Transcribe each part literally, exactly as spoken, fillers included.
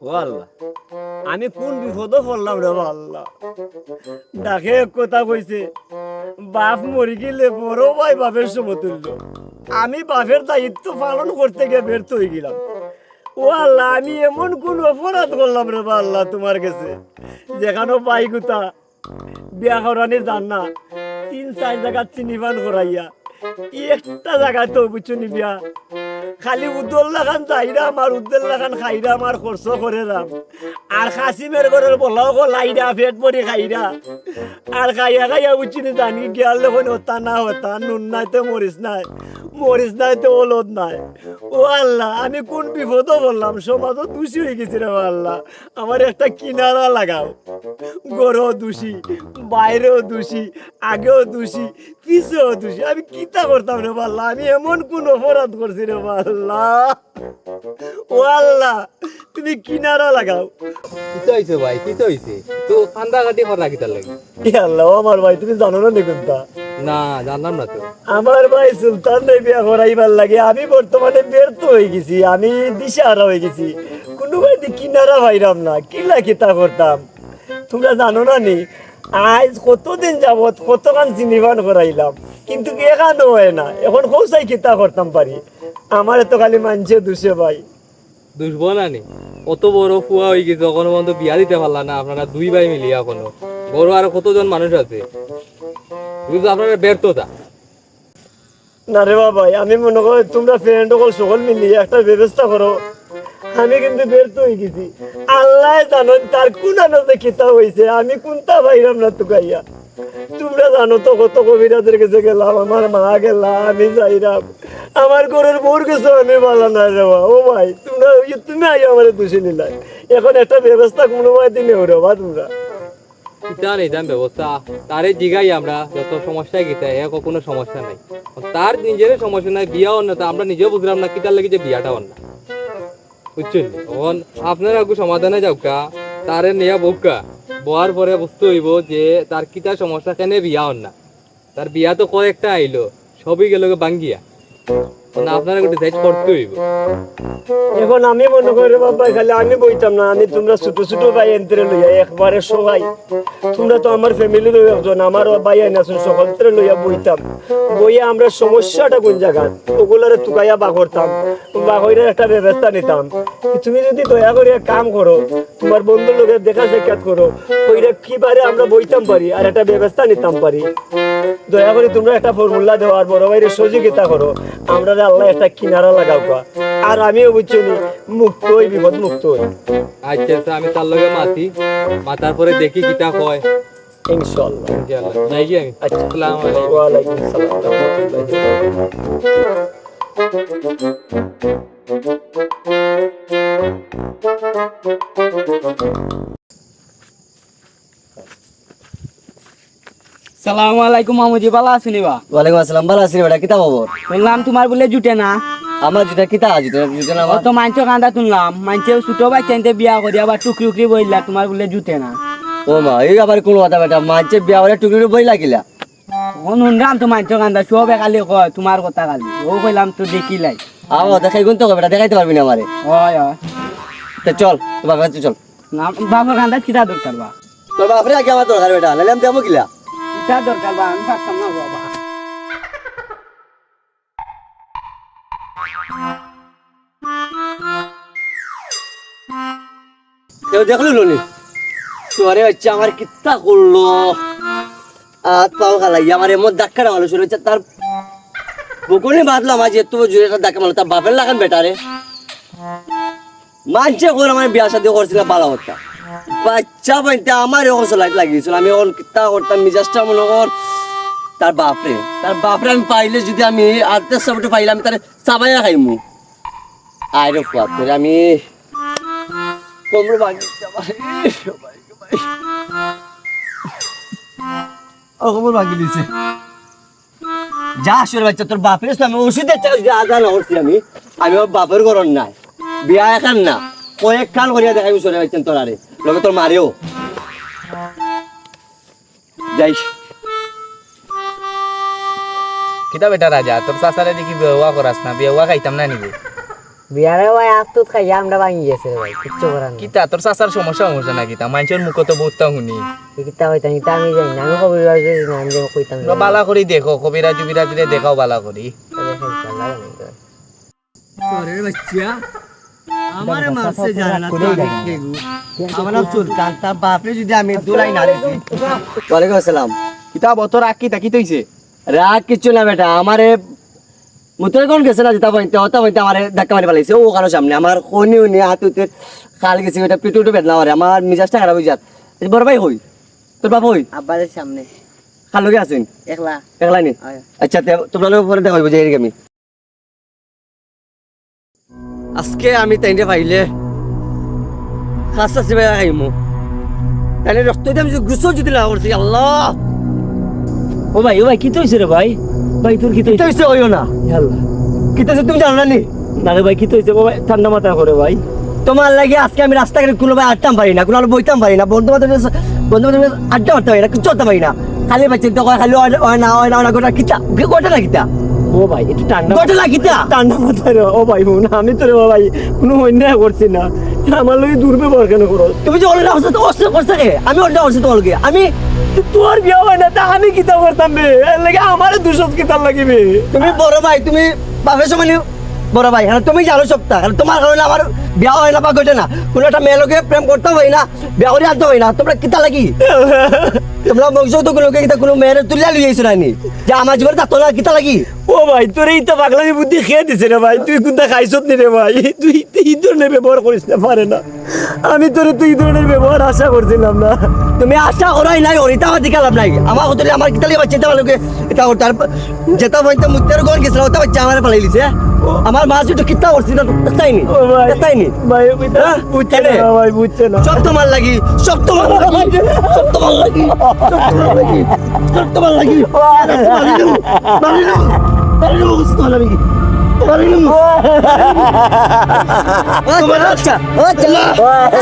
ও আল্লাহ, আমি কুন বিপদো পড়লাম রে বা আল্লাহ। ডাকে এক কথা কইছে, বাপ মরি গেলে বড় ভাই বাপের সমতুল্য। আমি বাপের দায়িত্ব পালন করতে গিয়া ব্যর্থ অইগেলাম। ও আল্লাহ, আমি এমন কুন অপরাধ করলাম রে বা আল্লাহ তুমার গেছে, যেখানো ভাইগুতা বিয়া করানি জান না, তিন চাইর জাগাত চিনি-পান করাইয়া, একটা জাগাত তো বুঝছো নি বিয়া, খালি উদ্দর লাখান যাইরাম আর উদ্দর লাখান খাইরাম আর খরচ করেরাম। আর কাসিমের ঘরর বলাও কলাইরা, পেট ভরি খাইরা। আর খাইয়া খাইয়া বুঝছো নি জানি গিয়ার লগে হতা না হতা, নুন নাই তো মরিচ নাই, মরিচ নাই তো হলদ নাই। ও আল্লাহ, আমি কুন বিপদো পড়লাম, সমাজো দুষী অইগেছি রে আল্লাহ। আমার একটা কিনারা লাগাও। ঘরো দুষী, বাইরেও দুষী, আগেও দুষী, পিছেও দুষী। আমি কিতা করতাম রে আল্লাহ? আমি এমন কুন অপরাধ করছি রে আল্লাহ? ও আল্লাহ, তুমি কিনারা লাগাও। কিতা অইছে ভাই, কিতা অইছে? তো কান্দাকাটি করা কিতার লাগি? এ আল্লাহ, ও আমার ভাই, তুমি জানো না নি কুনতা? না, জানলাম না তো। আমার ভাই সুলতানরে বিয়া করাইবার লাগি আমি বর্তমানে ব্যর্থ অইগেছি, আমি দিশাহারা অইগেছি। কুনু বায়দি কিনারা পাইরাম না, কিলা কিতা করতাম? তুমরা জানো না নি, আইজ কতদিন যাবত কতখান চিনি-পান করাইলাম, কিন্তু এখানো অয় না। এখন কও চাই কিতা করতাম পারি? আমারে তো খালি মানষে দুষে ভাই। দুষবো না নি? অত বড় ফুয়া অইগেছে, অখনো পর্যন্ত বিয়া দিতা পারলা না আপনারা দুই ভাই মিলিয়া অখনো। ঘরো আরো কতজন মানুষ আছে? বুঝছো, আপনারা ব্যর্থতা। না রে বাবা, আমি মনো করি তুমরা friend অকল সকল মিলিয়া একটা ব্যবস্থা করো। আমি কিন্তু ব্যর্থ অইগেছি। আল্লায় জানইন তার কুন আনন্দে কিতা অইছে, আমি কুনতা পাইরাম না তুকাইয়া। তুমরা জানো তো কত কবিরাজর গেছে গেলাম, আমার মা গেলা, আমি যাইরাম। আমার ঘরর বউর গেছে আমি ভালা নায় রে বা। ও ভাই, তুমরা, ওই যে তুমি আইয়া আমারে দুষি নিলায়। এখন একটা ব্যবস্থা কুনু বায়দি নেও রে বা তুমরা। কিতা নিতাম ব্যবস্থা? তারে জিগাই আমরা যত সমস্যা কিতা, এ কো-, কুনু সমস্যা নাই। তার নিজের সমস্যা নাই, বিয়া অর না, তা আমরা নিজেও বুঝলাম না কিতার লাগি যে বিয়াটা অর না। বুঝছইন? অখন আপনারা একটু সমাধানে যাউক্কা, তারে নিয়া বউক্কা, বওয়ার পরে বুঝতে অইবো যে তার কিতা সমস্যা, কেনে বিয়া অর না। তার বিয়া তো কয়েকটা আইলো, সবই গেলোগি ভাঙ্গিয়া। না, আপনারা একটু decide করতে অইবো। এখন আমি মনো করি রে বাবা, খালি আমি বইতাম না, আমি তুমরা ছোট ছোট ভাইয়াইন্তরে লইয়া একবারে সবাই, তুমরা তো আমার family-র একজন, আমার ভাইয়াইন আছইন, সকলরে লইয়া বইতাম। বইয়া আমরা সমস্যাটা কুন জাগাত, ওগুলারে তুকাইয়া বার করতাম, বার কইরা একটা ব্যবস্থা নিতাম। তুমি যদি দয়া করি এক কাম করো, তুমার বন্ধুর লগে দেখা সাক্ষাৎ করো, কইরা কিবারে আমরা বইতাম পারি আর একটা ব্যবস্থা নিতাম পারি। দয়া করি তুমরা একটা formula দেও আর বড় ভাইরে সহযোগিতা করো, আমরারে আল্লায় একটা কিনারা লাগাউক্কা। আর আমিও বুঝছো নি, মুক্ত অই, বিপদ মুক্ত অই। আচ্ছা, আচ্ছা, আমি তার লগে মাতি, মাতার পরে দেখি কিতা কয়। ইনশাআল্লাহ। ইনশাআল্লাহ। যাইগি আমি। আচ্ছা। আসসালামু আলাইকুম। ওয়ালাইকুম আসসালাম ওয়া রাহমাতুল্লাহি ওয়া বারাকাতুহু। সালামু আলাইকুম মামুজি, ভালা আছইন নি বা? ওয়ালাইকুম আসসালাম, ভালা আছি রে বেটা, কিতা খবর? হুনলাম তুমার বুলে জুটে না। আমার জুটে কিতা? জুটে, জুটে না আমার। অত মাইনষর কান্দা হুনলাম, মাইনষে ছোট বাইচ্চাইন্তে বিয়া করি আবার টুকরি উকরি বইলা, তুমার বুলে জুটে না। ও মা, ই আবার কুন কথা বেটা? মাইনষে বিয়া করি টুকরি উকরি বইলা কিলা? অখন হুনরাম তো মাইনষর কান্দা, সবে খালি কয় তুমার কথা খালি। অউ কইলাম তো দেখিলাই। আও, দেখাই গুন তো বেটা, দেখাইতে পারবি না আমারে। অয়, অয়। তে চল, তুমার কাছে চল। না, বাপর কান্দাত কিতা দরকার বা? তোর বাপরে আগে আমার দরকার বেটা, নাইলে আমি দেবো কিলা? কিতা দরকার বা? আমি পারতাম না বাবা। কেউ দেখলো নি? তোরে বাচ্চা আমার কিতা করলো? আত পাও খালাই, আমার এমন ধাক্কা মারলো, শুরু হচ্ছে তার বকুনি বাঁধলো, আমার যে এত জোরে একটা ধাক্কা মারলো, তার বাপের লাখান বেটা রে। মানষে কইন আমার বিয়া শাদি করছিলা ভালা কথা। বাচ্চা পাইতে আমার এখন চলাইতে লাগিয়েছিল। আমি এখন কিতা করতাম, মিজাজটা মনো কর তার বাপরে। তার বাপরে আমি পাইলে যদি আমি আধা চামচ পাইলাম, তারে চাবাইয়া খাইমু। আয় রে ফুয়া, তোরে আমি কোমর ভাঙি দিতে পারি। ও কোমর ভাঙি দিছে। যা, শুয়োর বাচ্চা, তোর বাপরে তো আমি ওষুধের চাষ দিয়ে আধা না করছি আমি। আমি আমার বাপর ঘরর নায়। বিয়া এখান না, কয়েকখান করিয়া দেখাইমু শুয়োর বাচ্চা তোর আরে। লগে তোর মারেও। যাইস। কিতা বেটা রাজা, তোর চাচারে দেখি বিয়া করাস না, বিয়া খাইতাম না নিবে। বিয়ারে ভাই, আফতুত খাইয়া আমরা ভাঙি গেছে রে ভাই, কিচ্ছু করার নাই। কিতা, তোর চাচার সমস্যা, সমস্যা না কিতা? মাইনষর মুখো তো বউততা হুনি। এ কিতা কইতাম, ইতা আমি জানি না, আমি কবিরাজ না, আমি কইতাম না। বালা করি দেখো, কবিরাজ উবিরাজরে দেখাও বালা করি। আরে, ইনশাআল্লাহ, জানি তো। তোরে বাচ্চা, আমারে মারছে জানে না, তো আমি কে গো? আমার নাম সুলতান, তার বাপরে যদি আমি দুলাই না দিছি। ওয়ালাইকুম আসসালাম। কিতা বতর আকি তাকি তৈছে? রাগ কিচ্ছু না বেটা, আমারে মুতরে কোন গেছে না, যেটা বইতে, ওটা বইতে আমারে ধাক্কা মারি ফালাইছে। ও কারো সামনে আমার কনি উনি হাত উতে খাল গেছে, ওটা পিটু পিটু বেদনা করে, আমার মিজাজটা খারাপ হয়ে যার। এই বড় ভাই কই? তোর বাপ কই? আব্বার সামনে। কার লগে আছেন? একলা। একলা নি? হয়। আচ্ছা, তে তোমরা লোক পরে দেখা হইব, যাই আমি। আজকে আমি তাইনরে পাইলে খাসা সিবাই খাইমু। তাইলে রক্ত দিয়ে আমি যে গোসল যদি না করছি, আল্লাহ। ও ভাই, ও ভাই, কিতা হইছে রে ভাই? ভাই, তোর কিতা কিতা হইছে? হইছে, হইও না। ইয়া আল্লাহ। কিতা হইছে তুমি জানো না নি? না রে ভাই, কিতা হইছে? ও ভাই, ঠান্ডা মাথায় করে ভাই। তোমার লাগি আজকে আমি রাস্তাঘাটে কোনো ভাই আটতাম পারি না, কোনো আর বইতাম পারি না, বন্ধু বান্ধব, বন্ধু বান্ধব আড্ডা মারতে পারি না, কিচ্ছু করতে পারি না। খালি ভাই চিন্তা করে, খালি অয়, অয় না, অয় না, অয় না, ঘটনা কিতা? ঘটনা কিতা? ও ভাই, একটু ঠান্ডা ঘটনা কিতা? ঠান্ডা মাথায় রে, ও ভাই, হুন, আমি তো রে ভাই, কোনো অন্যায় করছি না। তা আমার লগে দুর্ব্যবহার কেন করো? তুমি যে অন্যায় করছো, তো অস্বীকার করছো কে? আমি অন্যায় করছি তোমার লগে? আমি তো তোর বিয়া হয় না, তা আমি কিতা করতাম বে? এর লাগি আমারে দুষস কিতার লাগি বে? তুমি বড় ভাই, তুমি বাপের সমানি বড় ভাই, হ্যাঁ, তুমি জানো সবটা। কারণ তোমার কারণে আমার বিয়া হয় না বা ঘটে না। কোনো একটা মেয়ের লগে প্রেম করতে হয় না, বিয়া করে আনতে হয় না। তোমরা কিতা লাগি? তোমরা বংশ তো কোনো কিতা কোনো মেয়ের তুলিয়া লইয়া আইছো না নি? যে আমার জীবনে থাকতো না, কিতা লাগি? ও ভাই, তোরে ইতা পাগলামি বুদ্ধি খেয়ে দিছে রে ভাই। তুই কোনটা খাইছত নি রে ভাই? তুই, তুই এই ধরনের ব্যবহার করিস না, পারে না। আমি তোরে তুই এই ধরনের ব্যবহার আশা করছিলাম না। তুমি আশা করাই নাই, ওর ইতা আমার দিকে লাভ নাই। আমার কথা হইলে আমার কিতা লাগি বাচ্চা ইতা ভালো করে ইতা করতে। আর যেটা হয়তো মুত্তার ঘর গেছিল, ওটা বাচ্চা আমার ফালাই দিছে। আমার মা যেটা কিতা করছে, এটা দেখতাই নি। ও ভাই, দেখতাই নি। ভাই, ওইটা হ্যাঁ? বুঝছে না, কেনে? ভাই, বুঝছে না। সব তোমার লাগি, সব তোমার লাগি, সব তোমার লাগি, সব তোমার লাগি, সব তোমার লাগি। মারি দেবো, মারি দেবো, মারি দেবো, বুঝতে পারলাম কি? মারি দেবো। তোমার আচ্ছা, আচ্ছা।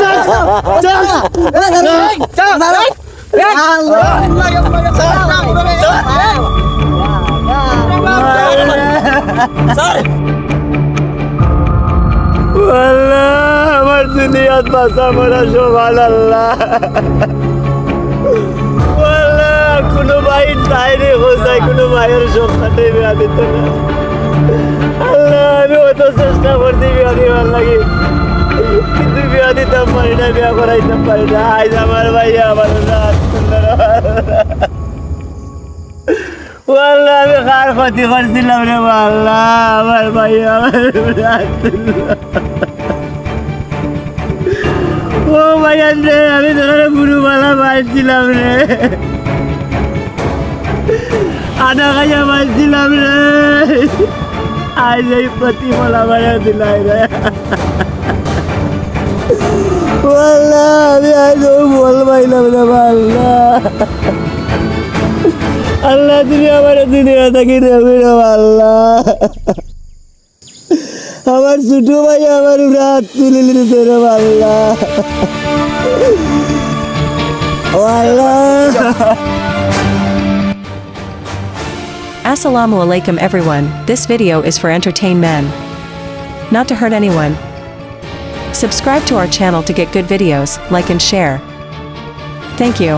চল, চল, চল। চল, চল। আল্লাহ, আমার দুনিয়াত বাঁচা মরা সমান আল্লাহ। আল্লাহ, কোনো ভাই চাই রে, ও চাই, কোনো ভাইয়ের সন্তান নেই, বিয়া দিত না। আল্লাহ, আমি অত চেষ্টা করছি বিয়া দিবার লাগি, কিন্তু বিয়া দিতাম পারি না, বিয়া করাইতাম পারি না। আইজ আমার ভাই আমার রাত সুন্দর। ও আল্লাহ, আমি কার ক্ষতি করছিলাম রে বা আল্লাহ, আমার ভাই আমার রাত সুন্দর। ও ভাই রে, আমি তোরে বুড়ো বালা মারছিলাম রে। আধা খাইয়া মারছিলাম রে। আইজ এই প্রতিফল আমারে দিলাই রে। ও আল্লাহ, আমি আইজ ও বল পাইলাম না বা আল্লাহ। আল্লাহ, তুমি আমারে দুনিয়া থাকি নেবে রে বা আল্লাহ। আমার ছোট ভাই আমার উপরে হাত তুলে নিয়েছে রে আল্লাহ। ও আল্লাহ। Assalamu alaikum everyone, this video is for entertainment. Not to hurt anyone. Subscribe to our channel to get good videos, like and share. Thank you.